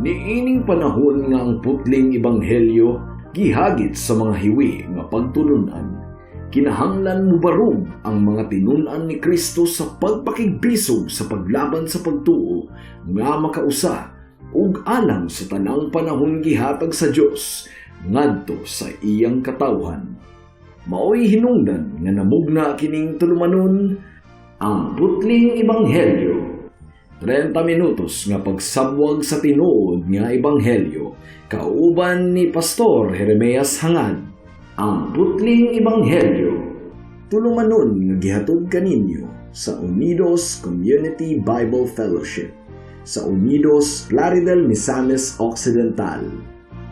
Niining panahon nga ang putling ebanghelyo gihagit sa mga hiwi nga pagtulunan, kinahanglan mubarog ang mga tinun-an ni Kristo sa pagpakigbisog sa paglaban sa pagtuo nga makausa ug alang sa tanang panahon gihatag sa Dios ngadto sa iyang katawhan. Maoy hinungdan nga namugna kining tulumanon, Ang Putling Ebanghelyo. 30 minutos nga pagsabwag sa tinuod nga ebanghelyo kauban ni Pastor Jeremias Hangad. Ang Putling Ebanghelyo. Tulumanon nga gihatod kaninyo sa Unidos Community Bible Fellowship sa Unidos, Plaridel, Misamis Occidental.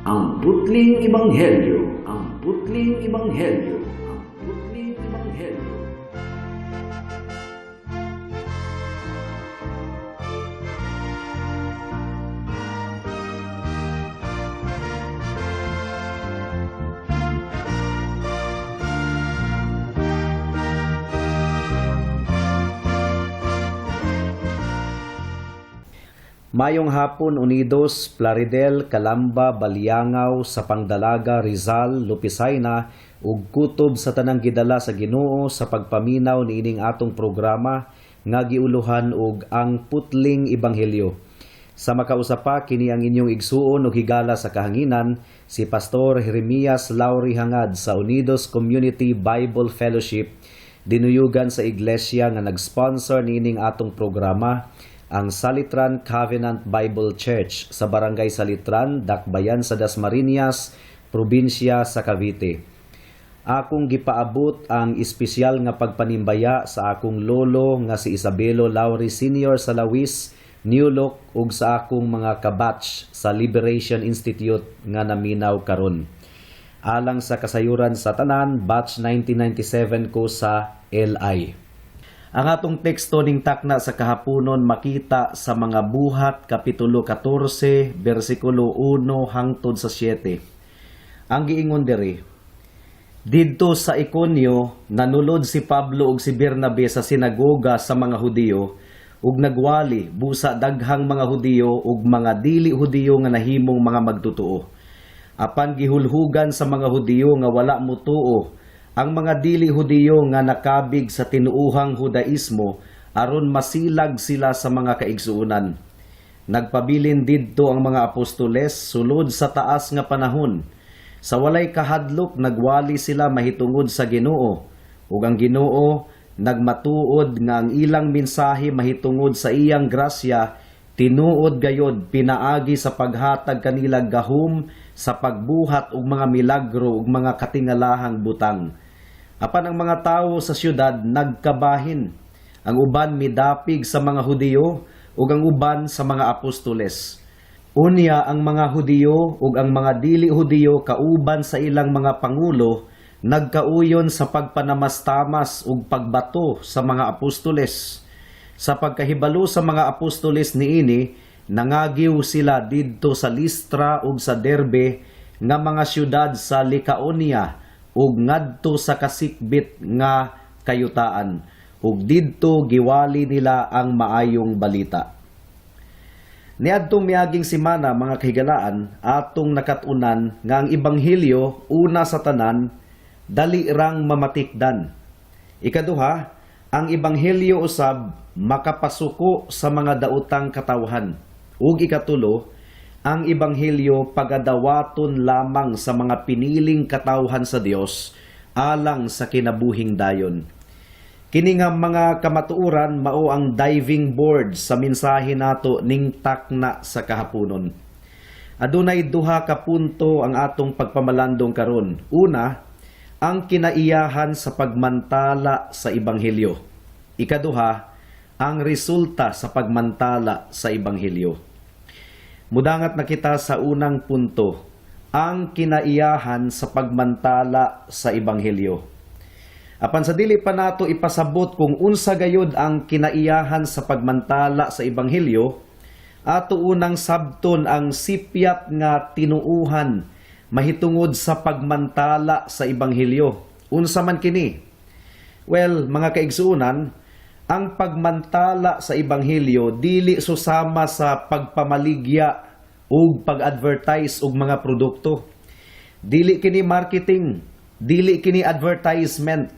Ang Putling Ebanghelyo. Ang Putling Ebanghelyo. Ang Putling Ebanghelyo. Mayong hapon, Unidos, Plaridel, Calamba, Baliangaw, Sapang Dalaga, Rizal, Lupisayna ug kutob sa tanang gidala sa Ginoo sa pagpaminaw niining atong programa nga giuluhan og Ang Putling Ebanghelyo. Sa makausa pa, kini ang inyong igsuon ug higala sa kahanginan, si Pastor Jeremias Lauri Hangad sa Unidos Community Bible Fellowship, dinuyugan sa iglesia nga nag-sponsor niining atong programa, ang Salitran Covenant Bible Church sa Barangay Salitran, Dakbayan sa Dasmariñas, probinsya sa Cavite. Akong gipaabot ang espesyal nga pagpanimbaya sa akong lolo nga si Isabelo Lauri Sr. sa Lawis, New Look ug sa akong mga kabatch sa Liberation Institute nga naminaw karon. Alang sa kasayuran sa tanan, batch 1997 ko sa LI. Ang atong teksto ning takna sa kahaponon makita sa Mga Buhat kapitulo 14 bersikulo 1 hangtod sa 7. Ang giingon diri: Didto sa Iconio, nanulod si Pablo ug si Bernabe sa sinagoga sa mga Hudiyo ug nagwali busa daghang mga Hudiyo ug mga dili Hudiyo nga nahimong mga magtutuo. Apan gihulhugan sa mga Hudiyo nga wala motuo ang mga dili Hudiyo nga nakabig sa tinuohang Hudaismo aron masilag sila sa mga kaigsuonan. Nagpabilin didto ang mga apostoles sulod sa taas nga panahon. Sa walay kahadlok nagwali sila mahitungod sa Ginoo, ug ang Ginoo nagmatuod nga ang ilang mensahe mahitungod sa iyang grasya tinuod gayod pinaagi sa paghatag kanila gahom sa pagbuhat og mga milagro ug mga katingalahang butang. Apan ang mga tawo sa syudad nagkabahin. Ang uban midapig sa mga Hudiyo ug ang uban sa mga apostoles. Unya ang mga Hudiyo ug ang mga dili Hudiyo kauban sa ilang mga pangulo nagkauyon sa pagpanamastamas ug pagbato sa mga apostoles. Sa pagkahibalo sa mga apostoles niini, nangagiw sila didto sa Listra ug sa Derbe nga mga syudad sa Licaonia ug ngadto sa kasikbit nga kayutaan, ug didto giwali nila ang maayong balita. Niadtong miaging semana, mga kahigalaan, atong nakatunan nga ang ebanghelyo, una sa tanan, dali rang mamatikdan. Ikaduha, ang ebanghelyo usab makapasuko sa mga daotang katawhan. Ug ikatulo, ang ebanghelyo pagadawaton lamang sa mga piniling katawhan sa Dios alang sa kinabuhing dayon. Kini nga mga kamatuoran mao ang diving board sa mensahe nato ning takna sa kahaponon. Adunay duha ka punto ang atong pagpamalandong karon. Una, ang kinaiyahan sa pagmantala sa ebanghelyo. Ikaduha, ang resulta sa pagmantala sa ebanghelyo. Mudangat na kita sa unang punto, ang kinaiyahan sa pagmantala sa ebanghelyo. Apan sa dili pa nato ipasabot kung unsa gayud ang kinaiyahan sa pagmantala sa ebanghelyo, ato unang sabton ang sipyat nga tinuuhan mahitungod sa pagmantala sa ebanghelyo. Unsa man kini? Well, mga kaigsuonan, ang pagmantala sa ebanghelyo dili susama sa pagpamaligya ug pag-advertise og mga produkto. Dili kini marketing, dili kini advertisement.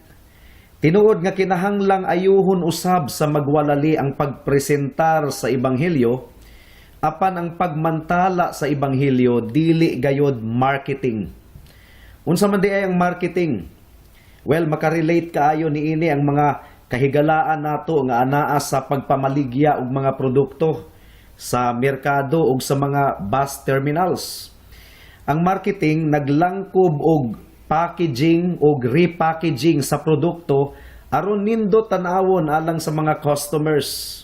Tinuod nga kinahanglang ayuhon usab sa magwalali ang pagpresentar sa ebanghelyo, apan ang pagmantala sa ebanghelyo dili gayod marketing. Unsa man diay ang marketing? Well, makarelate kaayo niini ang mga kahigalaan nato nga anaa sa pagpamaligya og mga produkto sa merkado ug sa mga bus terminals. Ang marketing naglangkob og packaging og repackaging sa produkto aron nindot tan-awon alang sa mga customers.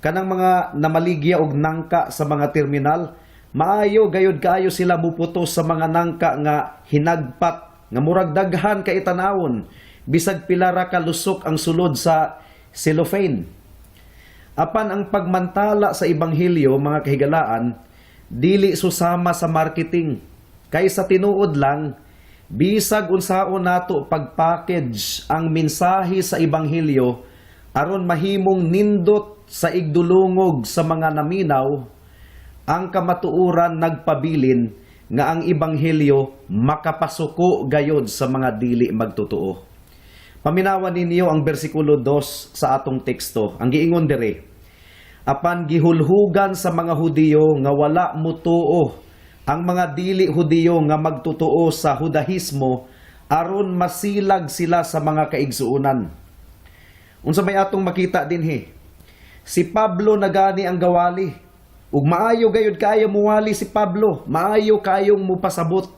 Kanang mga namaligya og nangka sa mga terminal, maayo gayod kaayo sila muputos sa mga nangka nga hinagpat nga murag daghan kay tanawon bisag pila ra ka lusok ang sulod sa cellophane. Apan ang pagmantala sa ebanghelyo, mga kahigalaan, dili susama sa marketing. Kay sa tinuod lang, bisag unsaon nato pagpackage ang mensahe sa ebanghelyo aron mahimong nindot sa igdulungog sa mga naminaw, ang kamatuoran nagpabilin nga ang ebanghelyo makapasuko gayod sa mga dili magtotoo. Paminawan ninyo ang bersikulo 2 sa atong teksto. Ang giingon dire, "Apan gihulhugan sa mga Hudiyo nga wala mutuo ang mga dili Hudiyo nga magtotoo sa Hudahismo aron masilag sila sa mga kaigsuonan." Unsa may atong makita dinhi? Si Pablo nagani ang gawali. Ug maayo gayud kaayo muwali si Pablo, maayo kaayong mupasabot.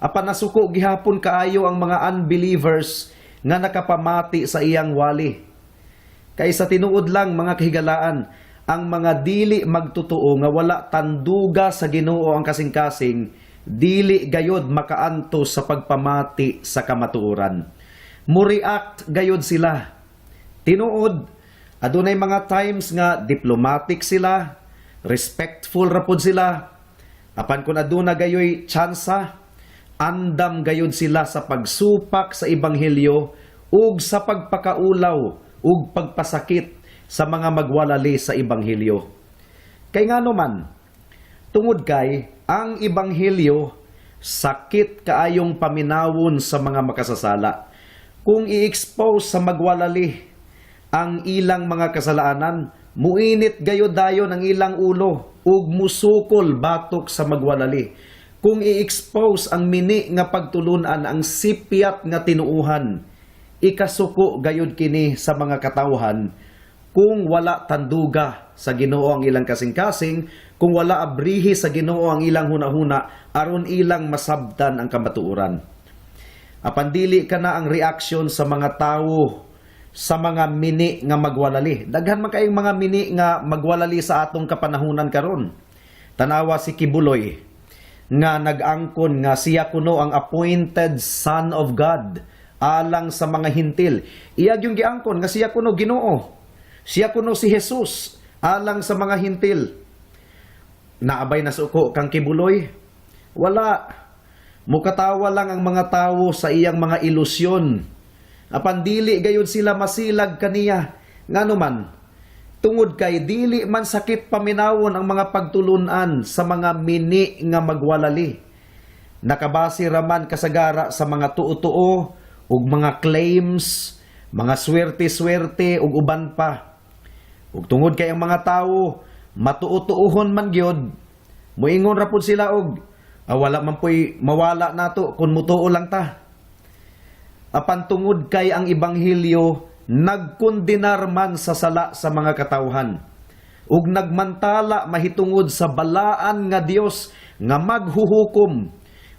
Apan nasuko gihapon kaayo ang mga unbelievers nga nakapamati sa iyang wali. Kay sa tinuod lang, mga kahigalaan, ang mga dili magtotoo nga wala tanduga sa Ginoo ang kasing-kasing, dili gayod makaantos sa pagpamati sa kamatuoran. Mo-react gayod sila. Tinuod, adunay mga times nga diplomatic sila, respectful ra pod sila. Apan kung aduna gayoy tsansa, andam gayod sila sa pagsupak sa ebanghelyo ug sa pagpakaulaw ug pagpasakit sa mga magwalali sa ebanghelyo. Kay ngano man, tungod kay ang ebanghelyo sakit kaayong paminawon sa mga makasasala. Kung i-expose sa magwalali ang ilang mga kasalanan, muinit gayod dayon ang ilang ulo ug musukol batok sa magwalali. Kung i-expose ang mini nga pagtulunan, ang sipyat nga tinuuhan, ikasuko gayod kini sa mga katawhan kung wala tanduga sa Ginoo ang ilang kasing-kasing, kung wala abrihi sa Ginoo ang ilang hunahuna aron ilang masabtan ang kamatuoran. Apan dili kana ang reaksyon sa mga tawo sa mga mini nga magwalali. Daghan man kayong mga mini nga magwalali sa atong kapanahunan karon. Tanawa si Quiboloy nga nag-angkon nga siya kuno ang appointed son of God alang sa mga Hintil. Iya gyung giangkon nga siya kuno Ginoo. Siya kuno si Jesus alang sa mga Hintil. Naa bay nasuko kang Quiboloy? Wala. Mukatawa lang ang mga tawo sa iyang mga ilusyon. Apan dili gayud sila masilag kaniya. Ngano man? Tungod kay dili man sakit paminawon ang mga pagtulunan sa mga mini nga magwalali. Nakabase raman kasagara sa mga tuo-tuo ug mga claims, mga swerte-swerte ug uban pa. Ug tungod kay ang mga tawo matuo-tuohon man gyud, muingon ra pud sila og wala man puy mawala nato kun mutuo lang ta. Apan tungod kay ang ebanghelyo nagkondenar man sa sala sa mga katawhan ug nagmantala mahitungod sa balaan nga Dios nga maghuhukom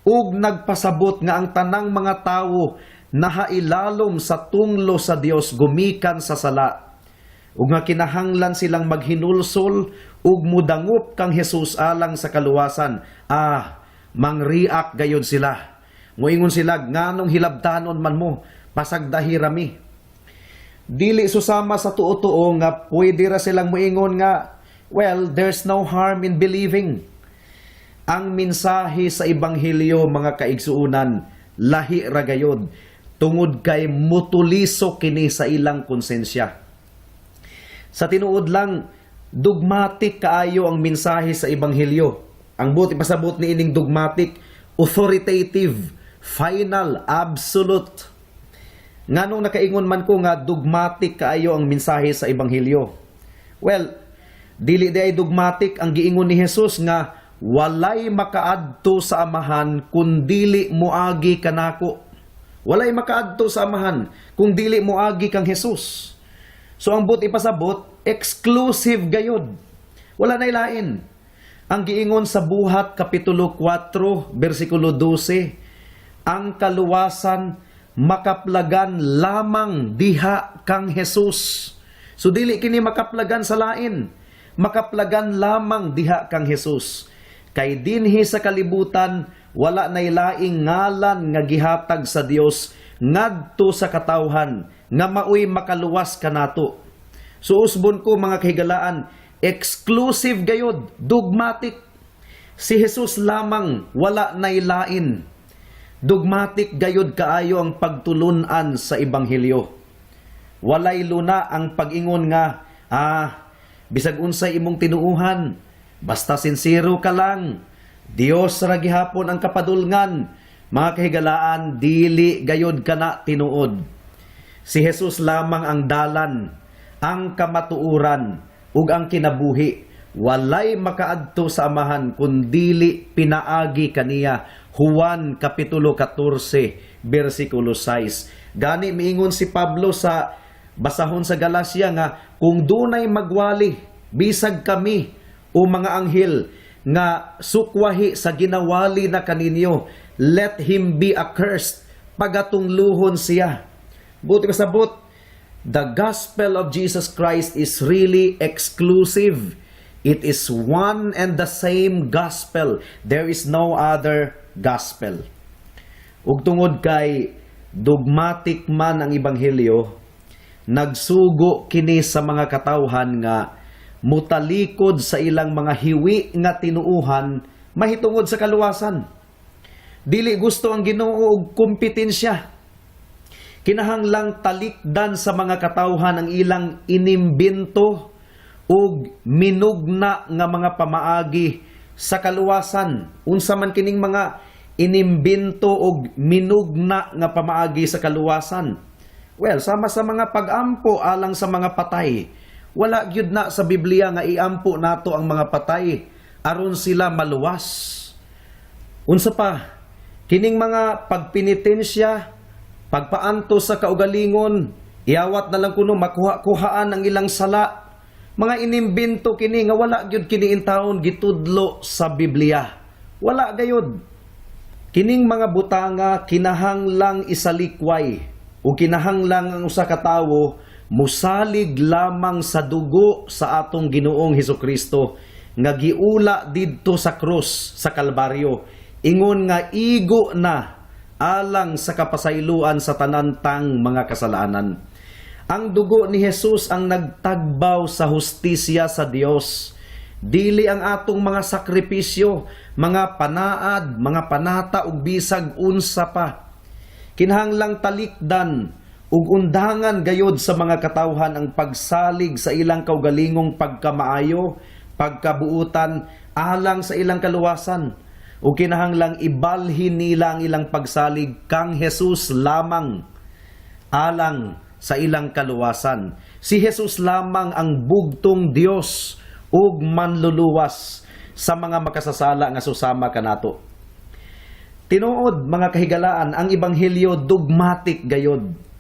ug nagpasabot nga ang tanang mga tawo nahailalom sa tunglo sa Dios gumikan sa sala ug nga kinahanglan silang maghinulsol ug mudangop kang Jesus alang sa kaluwasan, mangreact gayod sila. Muingon sila, "Nganong hilabtanon man mo? Pasagdahi rami." Dili susama sa tuo-tuo nga pwede ra silang muingon nga, "Well, there's no harm in believing." Ang mensahe sa ebanghelyo, mga kaigsuunan, lahi ra gayod tungod kay mutuliso kini sa ilang konsensya. Sa tinuod lang, Dogmatic kaayo ang mensahe sa ebanghelyo. Ang buot ipasabot ni ining dogmatic, authoritative, final, absolute. Nganong nakaingon man ko nga dogmatic kaayo ang mensahe sa ebanghelyo? Well, dili diay dogmatic ang giingon ni Jesus nga walay makaadto sa Amahan kun dili moagi kanako. Walay makaadto sa Amahan kung dili moagi kang Jesus. So ang buot ipasabot, exclusive gayod. Wala na ilain. Ang giingon sa Buhat kapitulo 4 bersikulo 12, ang kaluwasan makaplagan lamang diha kang Jesus. So dili kini makaplagan sa lain. Makaplagan lamang diha kang Jesus. Kay dinhi sa kalibutan wala nay laing ngalan nga gihatag sa Dios ngadto sa katawhan nga maoy makaluwas kanato. So usbon ko, mga kahigalaan, exclusive gayod, dogmatic. Si Jesus lamang, wala nay lain. Dogmatic gayod kaayo ang pagtulunan sa ebanghelyo. Walay luna ang pag-ingon nga, bisag unsay imong tinuuhan, basta sinsero ka lang. Dios ra gihapon ang kapadulngan. Mga kahigalaan, dili gayod kana tinuod. Si Jesus lamang ang dalan, ang kamatuoran, ug ang kinabuhi. Walay makaadto sa Amahan kun dili pinaagi kaniya. Juan kapitulo 14 bersikulo 6. Gani miingon si Pablo sa basahon sa Galacia nga kung dunay magwali, bisag kami o mga anghel, nga sukwahi sa ginawali na kaninyo, let him be accursed, pagatungluhon siya. Buot pasabot, the gospel of Jesus Christ is really exclusive. It is one and the same gospel. There is no other gospel. Ug tungod kay dogmatic man ang ebanghelyo, nagsugo kini sa mga katawhan nga mutalikod sa ilang mga hiwi nga tinuuhan mahitungod sa kaluwasan. Dili gusto ang Ginoo og kompetensya. Kinahanglang talikdan sa mga katawhan ang ilang inimbento ug minugna nga mga pamaagi sa kaluwasan. Unsa man kining mga inimbento ug minugna nga pamaagi sa kaluwasan? Well, sama sa mga pag-ampo alang sa mga patay. Wala gyud na sa Biblia nga iampo nato ang mga patay aron sila maluwas. Unsa pa? Kining mga pagpinitensya, pagpaantos sa kaugalingon, iawat na lang kuno makuha-kuhaan ang ilang sala. Mga inimbento kini nga wala gyud kini intawon gitudlo sa Biblia. Wala gayud. Kining mga butanga kinahanglang isalikway o kinahanglang ang usa ka tawo musalig lamang sa dugo sa atong Ginoong Hesukristo nga giula didto sa krus sa Kalbaryo, ingon nga igo na alang sa kapasayloan sa tanan tang mga kasalanan. Ang dugo ni Jesus ang nagtagbaw sa hustisya sa Dios. Dili ang atong mga sakripisyo, mga panaad, mga panata ug bisag unsa pa. Kinahanglang talikdan ug undangan gayod sa mga katawhan ang pagsalig sa ilang kaugalingong pagkamaayo, pagkabuutan alang sa ilang kaluwasan. Ug kinahanglang ibalhin nila ang ilang pagsalig kang Jesus lamang alang sa ilang kaluwasan. Si Jesus lamang ang bugtong Dios ug manluluwas sa mga makasasala nga susama kanato. Tinuod, mga kahigalaan, ang ebanghelyo dogmatic gayod.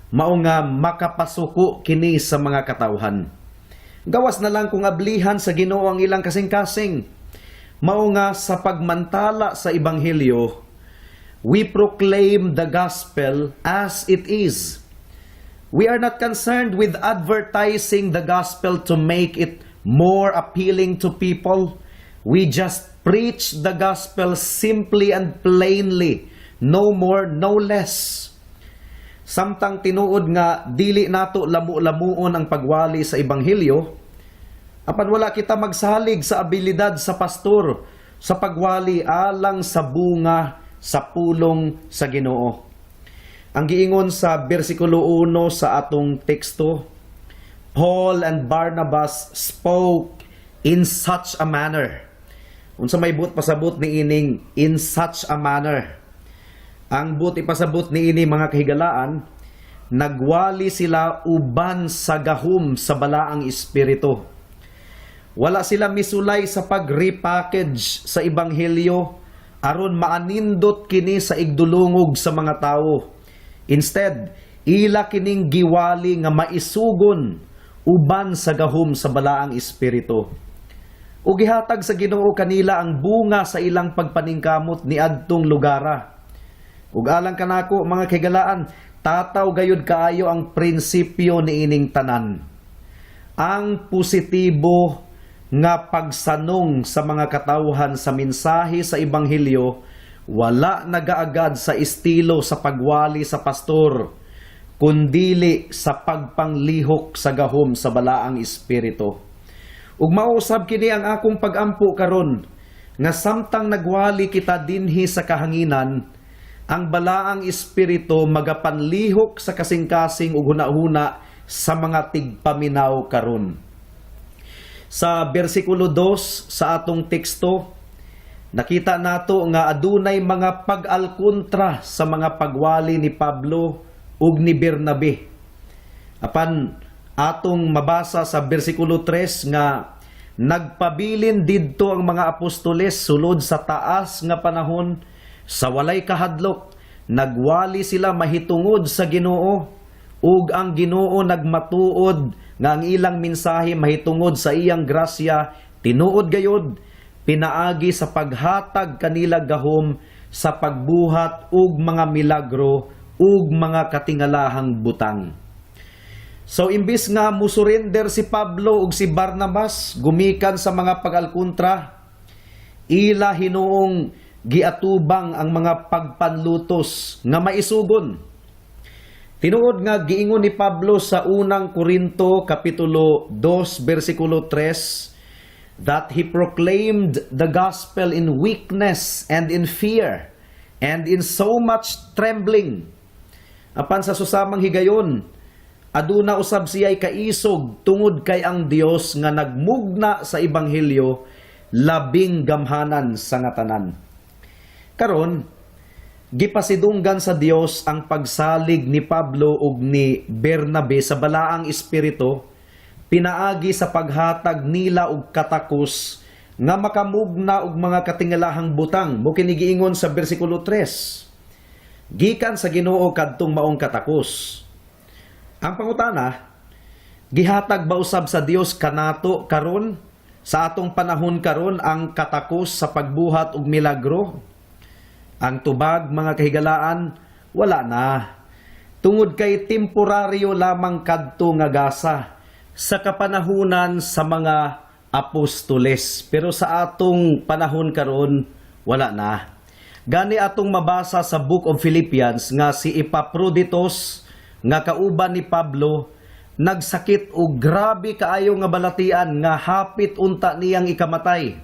Mao nga makapasuko kini sa mga katawhan. Gawas na lang kung ablihan sa Ginoo ang ilang kasing-kasing. Mao nga sa pagmantala sa ebanghelyo, we proclaim the gospel as it is. We are not concerned with advertising the gospel to make it more appealing to people. We just preach the gospel simply and plainly, no more, no less. Samtang tinuod nga dili nato lamu-lamuon ang pagwali sa ebanghelyo, apan wala kita magsalig sa abilidad sa pastor sa pagwali alang sa bunga sa pulong sa Ginoo. Ang giingon sa bersikulo 1 sa atong teksto, Paul and Barnabas spoke in such a manner. Unsa may buot pasabot ni ining "in such a manner"? Ang buot ipasabot ni ini, mga kahigalaan, nagwali sila uban sa gahom sa Balaang Espiritu. Wala sila misulay sa pag-repackage sa ebanghelyo aron maanindot kini sa igdulungog sa mga tawo. Instead, ila kining giwali nga maisugon uban sa gahom sa Balaang Espiritu. Ug gihatag sa Ginoo kanila ang bunga sa ilang pagpaningkamot niadtong lugara. Ug alang kanako, mga kahigalaan, tataw gayud kaayo ang prinsipyo niining tanan. Ang positibo nga pagsanong sa mga katawhan sa mensahe sa ebanghelyo wala nagaagad sa estilo sa pagwali sa pastor, kundili sa pagpanglihok sa gahom sa Balaang Espiritu. Ug mausab kini ang akong pagampo karon nga samtang nagwali kita dinhi sa kahanginan, ang Balaang Espiritu magapanlihok sa kasing-kasing ug hunahuna sa mga tigpaminaw karon. Sa bersikulo 2 sa atong teksto, nakita nato nga adunay mga pag-alkontra sa mga pagwali ni Pablo ug ni Bernabe. Apan atong mabasa sa bersikulo 3 nga nagpabilin didto ang mga apostoles sulod sa taas nga panahon sa walay kahadlok. Nagwali sila mahitungod sa Ginoo ug ang Ginoo nagmatuod nga ang ilang mensahe mahitungod sa iyang grasya tinuod gayod, pinaagi sa paghatag kanila gahom sa pagbuhat og mga milagro ug mga katingalahang butang. So imbis nga musurrender si Pablo ug si Barnabas gumikan sa mga pagalkontra, ila hinuong giatubang ang mga pagpanlutos nga maisugon. Tinuod nga giingon ni Pablo sa Unang Korinto kapitulo 2 bersikulo 3 that he proclaimed the gospel in weakness and in fear and in so much trembling. Apan sa susamang higayon, aduna usab siya'y kaisog tungod kay ang Dios nga nagmugna sa ebanghelyo labing gamhanan sa nga tanan. Karon, gipasidunggan sa Dios ang pagsalig ni Pablo ug ni Bernabe sa Balaang Espiritu pinaagi sa paghatag nila og katakos nga makamugna og mga katingalahang butang. Mao kini giingon sa bersikulo 3. Gikan sa Ginoo kadtong maong katakos. Ang pangutana, gihatag ba usab sa Dios kanato karon, sa atong panahon karon, ang katakos sa pagbuhat og milagro? Ang tubag, mga kahigalaan, wala na. Tungod kay temporaryo lamang kadto nga gasa sa kapanahunan sa mga apostoles. Pero sa atong panahon karon, wala na. Gani atong mabasa sa Book of Philippians nga si Epaphroditus nga kauban ni Pablo nagsakit og grabe kaayo nga balatian nga hapit unta niyang ikamatay.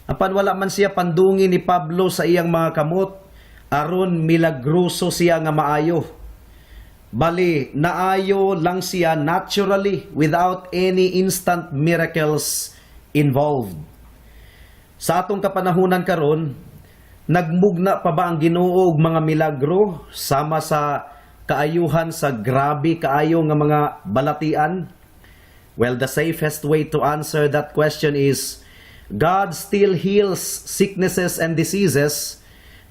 Apan wala man siya pandungi ni Pablo sa iyang mga kamot aron milagroso siya nga maayo. Bali, naayo lang siya naturally without any instant miracles involved. Sa atong kapanahunan karon, nagmugna pa ba ang Ginoo og mga milagro sama sa kaayuhan sa grabe kaayo nga mga balatian? Well, the safest way to answer that question is God still heals sicknesses and diseases,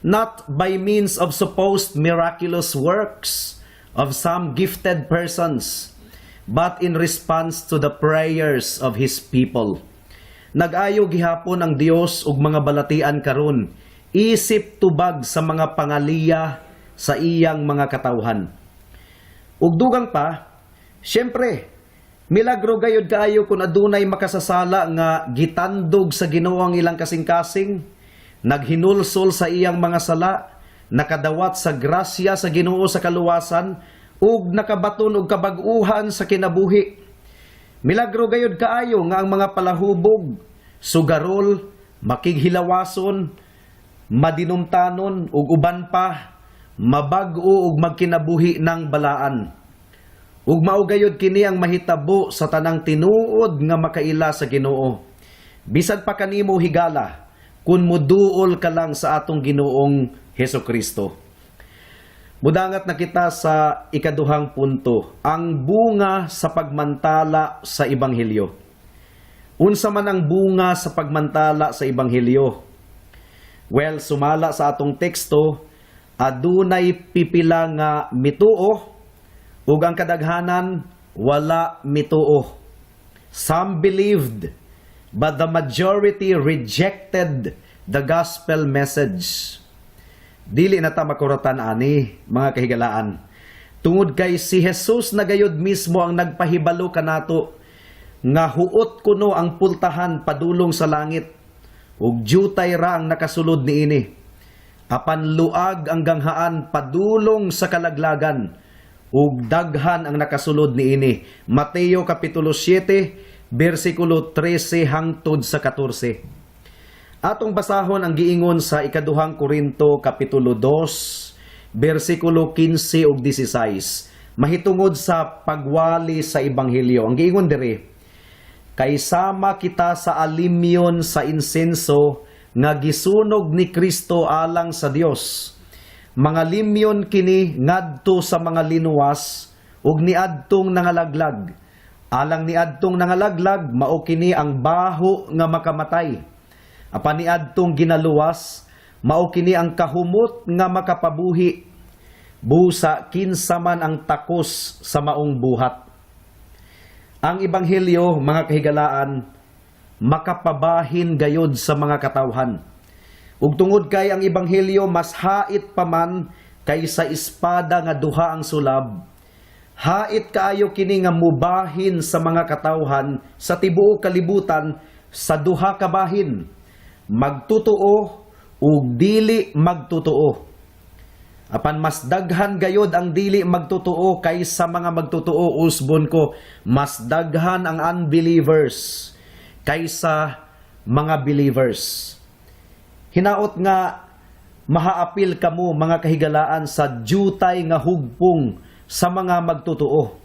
not by means of supposed miraculous works of some gifted persons, but in response to the prayers of His people. Nag-ayo gihapon ang Dios og mga balatian karon isip tubag sa mga pangaliya sa iyang mga katawhan. Ug dugang pa, syempre, milagro gayud kaayo kung adunay makasasala nga gitandog sa Ginoo ang ilang kasing-kasing, naghinulsol sa iyang mga sala, nakadawat sa grasya sa Ginoo sa kaluwasan, ug nakabaton og kabag-uhan sa kinabuhi. Milagro gayud kaayo nga ang mga palahubog, sugarol, makighilawason, madinumtanon ug uban pa mabag-o ug magkinabuhi ng balaan. Ug mao gayud kini ang mahitabo sa tanang tinuod nga makaila sa Ginoo. Bisan pa kanimo, higala, kun muduol ka lang sa atong Ginoong Heso Kristo. Mudangat na kita sa ikaduhang punto, ang bunga sa pagmantala sa ebanghelyo. Unsa man ang bunga sa pagmantala sa ebanghelyo? Well, sumala sa atong teksto, adunay pipila nga mituo ug ang kadaghanan wala mituo. Some believed, but the majority rejected the gospel message. Dili na ta makuratan ani, mga kahigalaan. Tungod kay si Jesus na gayud mismo ang nagpahibalo kanato nga huot kuno ang pultahan padulong sa langit ug jutay ra ang nakasulod niini. Apan luag ang ganghaan padulong sa kalaglagan ug daghan ang nakasulod niini. Mateo kapitulo 7 bersikulo 13 hangtod sa 14. Atong basahon ang giingon sa Ikaduhang Korinto kapitulo 2 bersikulo 15 ug 16 mahitungod sa pagwali sa ebanghelyo. Ang giingon diri, "Kay sama kita sa alimyon sa insenso nga gisunog ni Kristo alang sa Dios. Mga limyon kini ngadto sa mga linuwas ug niadtong nangalaglag. Alang niadtong nangalaglag, mao kini ang baho nga makamatay. Apan niadtong ginaluwas, mao kini ang kahumot nga makapabuhi. Busa kinsa man ang takos sa maong buhat." Ang ebanghelyo, mga kahigalaan, makapabahin gayod sa mga katawhan. Ug tungod kay ang ebanghelyo mas hait pa man kaysa espada nga duha ang sulab, hait kaayo kini nga mubahin sa mga katawhan sa tibuok kalibutan sa duha ka bahin, magtotoo ug dili magtotoo. Apan mas daghan gayod ang dili magtotoo kaysa mga magtotoo. Usbon ko, mas daghan ang unbelievers kaysa mga believers. Hinaot nga mahaapil kamo, mga kahigalaan, sa jutay nga hugpong sa mga magtotoo.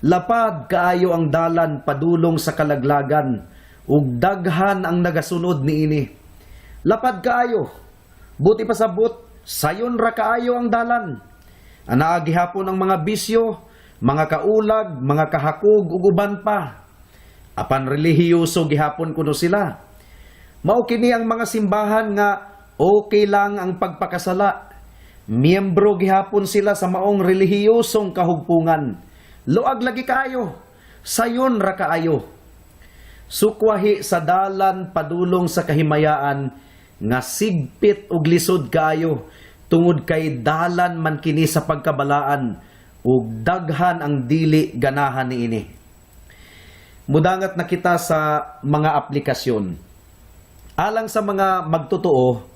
Lapad kaayo ang dalan padulong sa kalaglagan ug daghan ang nagasunod niini. Lapad kaayo. Buti pasabot, sayon ra kaayo ang dalan. Anaa gihapon ang mga bisyo, mga kaulag, mga kahakog ug uban pa. Apan relihiyoso gihapon kuno sila. Mao kini ang mga simbahan nga okay lang ang pagpakasala. Miyembro gihapon sila sa maong relihiyosong kahugpungan. Luag lagi kaayo. Sayon ra kaayo. Sukwahi sa dalan padulong sa kahimayaan nga sigpit ug lisod kaayo tungod kay dalan man kini sa pagkabalaan ug daghan ang dili ganahan niini. Mudangat na kita sa mga aplikasyon. Alang sa mga magtotoo,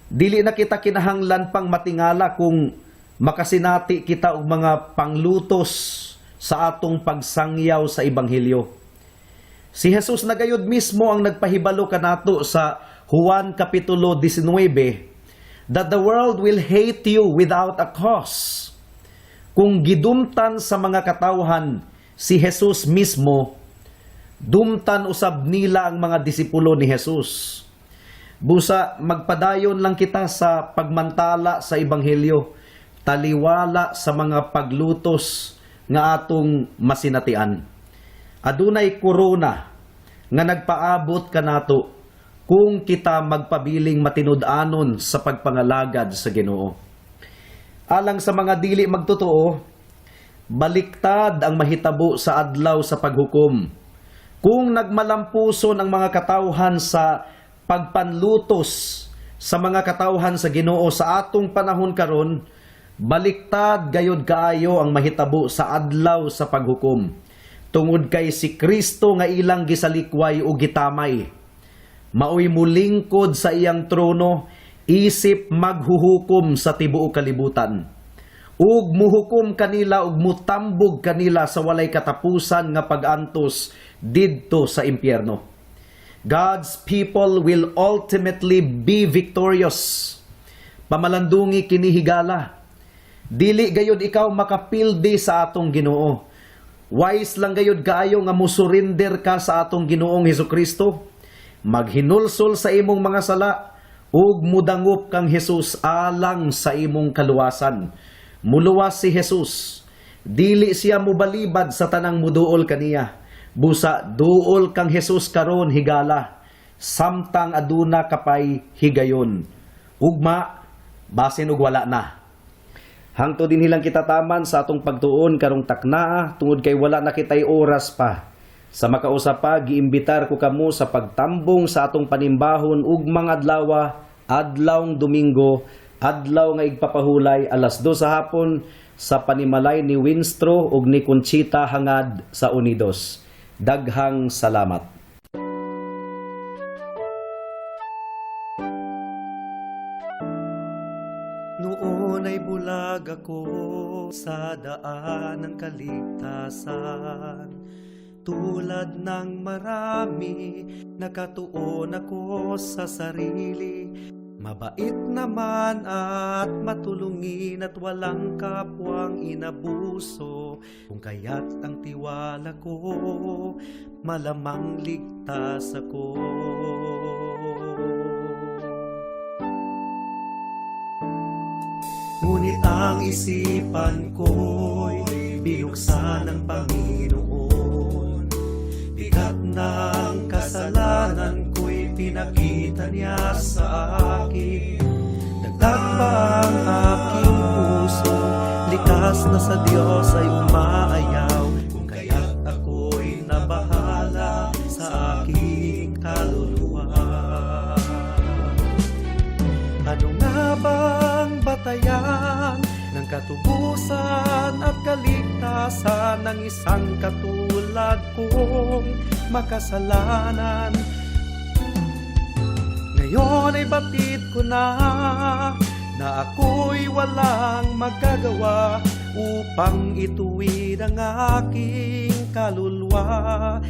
dili na kita kinahanglan pang matingala kung makasinati kita og mga panglutos sa atong pagsangyaw sa ebanghelyo. Si Jesus na gayud mismo ang nagpahibalo kanato sa Juan kapitulo 19 that the world will hate you without a cause. Kung gidumtan sa mga katawhan si Jesus mismo, dumtan usab nila ang mga disipulo ni Jesus. Busa magpadayon lang kita sa pagmantala sa ebanghelyo, taliwala sa mga paglutos nga atong masinatian. Adunay korona nga nagpaabot kanato kung kita magpabiling matinud-anon sa pagpangalagad sa Ginoo. Alang sa mga dili magtotoo, baliktad ang mahitabo sa adlaw sa paghukom. Kung nagmalampuson ang mga katawhan sa pagpanlutos sa mga katawhan sa Ginoo sa atong panahon karon, baliktad gayod kaayo ang mahitabo sa adlaw sa paghukom. Tungod kay si Kristo nga ilang gisalikway o gitamay, maoy mulingkod sa iyang trono isip maghuhukom sa tibuok kalibutan. Ug muhukom kanila ug mutambog kanila sa walay katapusan nga pag-antos didto sa impyerno. God's people will ultimately be victorious. Pamalandungi kini, higala. Dili gayud ikaw makapildi sa atong Ginoo. Wise lang gayud kaayo nga musurrender ka sa atong Ginoong Hesukristo. Maghinulsol sa imong mga sala ug mudangop kang Hesus alang sa imong kaluwasan. Muluwas si Hesus. Dili siya mubalibad sa tanang muduol kaniya. Busa duol kang Hesus karon higala, samtang aduna kapay higayon. Ugma basin og wala na. Hangtod dinhi lang kita taman sa atong pagtuon karong taknaa tungod kay wala na kitay oras pa. Sa makausa pa, giimbitar ko kamo sa pagtambong sa atong panimbahon ugmang adlawa, adlawng Domingo, adlaw nga igpapahulay, 2:00 sa hapon sa panimalay ni Winstro ug ni Conchita Hangad sa Unidos. Daghang salamat. Noon ay bulag ako sa daan ng kaligtasan. Tulad ng marami, nakatuon ako sa sarili. Mabait naman at matulungin at walang kapwang inabuso. Kung kaya't ang tiwala ko, malamang ligtas ako. Ngunit ang isipan ko'y binuksan ng Panginoon. Bigat ng kasalanan ko'y pinakita niya sa akin. Dagdag pa ang aking puso, likas na sa Diyos ay umaayaw. Kung kaya't ako'y nabahala sa aking kaluluwa. Ano nga bang batayan ng katubusan at kaligtasan ng isang katulad kong makasalanan? Ngayon ay batid ko na na ako'y walang magagawa upang ituwid ang aking kaluluwa.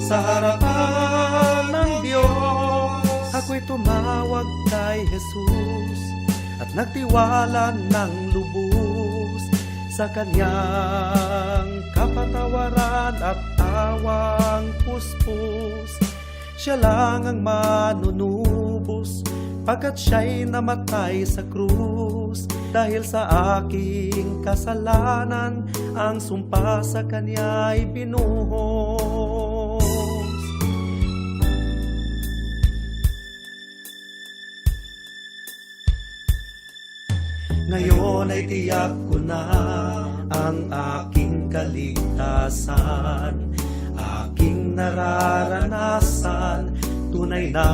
Sa harapan ng Diyos, ako'y tumawag kay Jesus at nagtiwala ng lubos sa kanyang kapatawaran at awang puspos. Siya lang ang manunubos pagkat siya'y namatay sa krus. Dahil sa aking kasalanan, ang sumpa sa kanya'y binuhos. Ngayon ay tiyak ko na ang aking kaligtasan, aking nararanasan, tunay na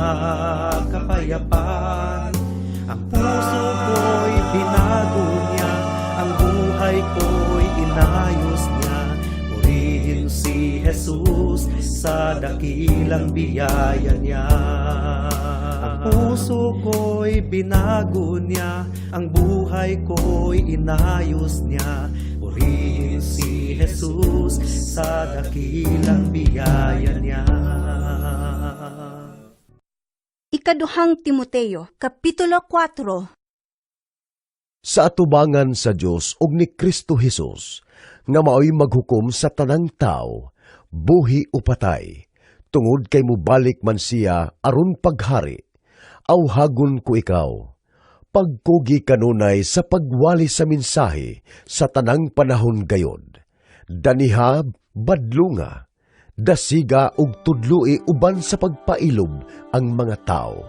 kapayapaan. Ang puso ko'y binago niya, ang buhay ko'y inayos niya. Purihin si Jesus sa dakilang biyaya niya. Ang puso ko'y binago niya, ang buhay ko'y inayos niya. Purihin si Jesus sa dakilang biyaya niya. Ikaduhang Timoteo, Kapitulo 4. Sa atubangan sa Dios ug ni Kristo Hesus nga maoy maghukom sa tanang tawo, buhi o patay, tungod kay mobalik man siya aron paghari. Awhagon ko ikaw, pagkugi kanunay sa pagwali sa mensahe sa tanang panahon gayod. Daniha badlunga, dasiga ug tudloi uban sa pagpailob ang mga tawo.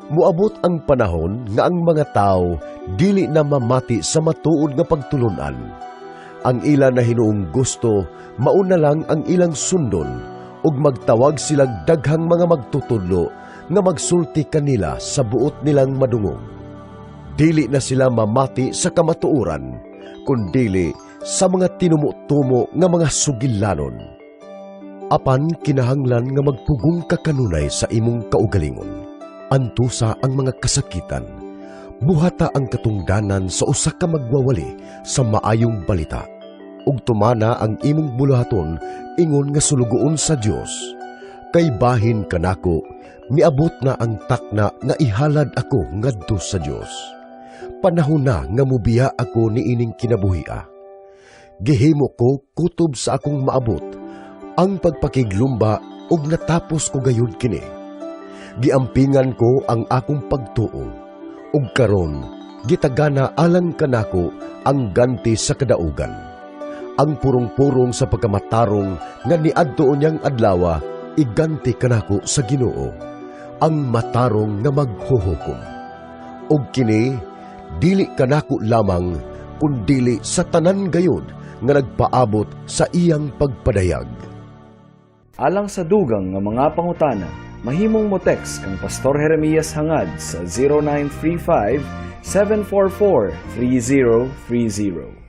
Muabot ang panahon nga ang mga tao dili na mamati sa matuod nga pagtulunan. Ang ila na hinuong gusto, mauna lang ang ilang sundon, ug magtawag silag daghang mga magtutudlo nga magsulti kanila sa buot nilang madungog. Dili na sila mamati sa kamatuoran, kundili sa mga tinumutumo nga mga sugilanon. Apan kinahanglan nga magpugong ka kanunay sa imong kaugalingon. Antusa ang mga kasakitan. Buhata ang katungdanan sa usa ka magwawali sa maayong balita. Ug tumana ang imong buluhaton ingon nga sulugoon sa Dios. Kay bahin kanako, miabot na ang takna nga ihalad ako ngadto sa Dios. Panahon na nga mubiya ako niining kinabuhia. Gihimo ko kutob sa akong maabot ang pagpakiglumba ug natapos ko gayud kini. Giampingan ko ang akong pagtuo ug karon gitagana alang kanako ang ganti sa kadaugan. Ang purong-purong sa pagkamatarong nga niadto unyang adlawa iganti kanako sa Ginoo, ang matarong nga maghuhukom. Ug kini dili kanako lamang kundili sa tanan gayud nga nagpaabot sa iyang pagpadayag. Alang sa dugang nga mga pangutana, mahimong mo text kang Pastor Jeremias Hangad sa 0935 744 3030.